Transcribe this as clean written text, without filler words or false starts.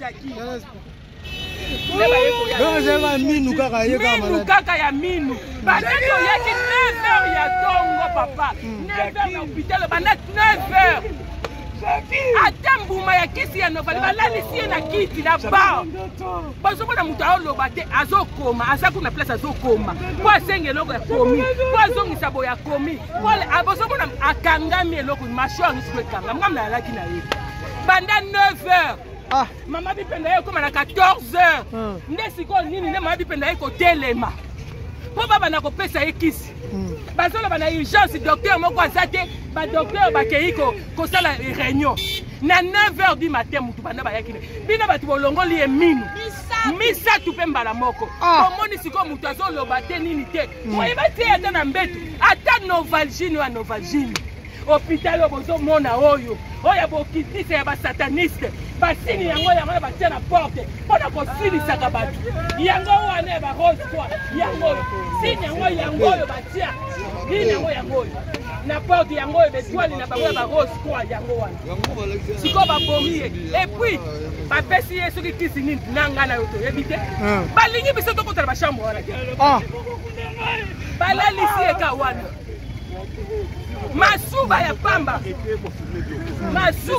Jackie. Minu kaka minu kaka ya minu bandaki oyaki 9 heures ya tongo papa 9 heures na hôpital banda 9 heures ata mbuma ya kisi ya novali balalisi ye na kiti na bar bazomona moto aoloba te azokoma aza kuna place azokoma mpo asenga eloko ya komi mpo azongisa boye akomi bozomona akangami eloko mashwar nyonso ekangami ngam nayalaki na ye banda 9 heures ah. Mama Bipenda ye ekoma na 14 heures hmm. Nde sikoyo nini nde mama Bipenda ye kotelema mpo babanda kopesa ye kisi hmm. Bazoloba na urgence docteur moko aza te, badocteur bakei kosala réunion na 9 heures du matin. Mutu banda bayaki bino bato bolongoli ye minu misato mpe mbala moko ah. Omoni sikoyo moto azoloba te nini te hmm. Oyeba te ata na mbeto ata novalgine oyo ya novalgine hôpital oyo bozomona oyo oyo ya bokitisa ya basataniste basini yango yango ya batia na porte mpo na kosilisaka bato yango wana ya barose kwa yango oyo sini yango yango oyo batia nini yango yango oyo na porte yango oyo betwale na bango ya barose kwa yango wana. Sikoyo babomi ye et puis bapesi ye soki kisi nini na ngai na yo toyebi te. Balingi biso tokotala bachambre wana te ah. Balalisi ye ka wana masuba ya pamba masuba.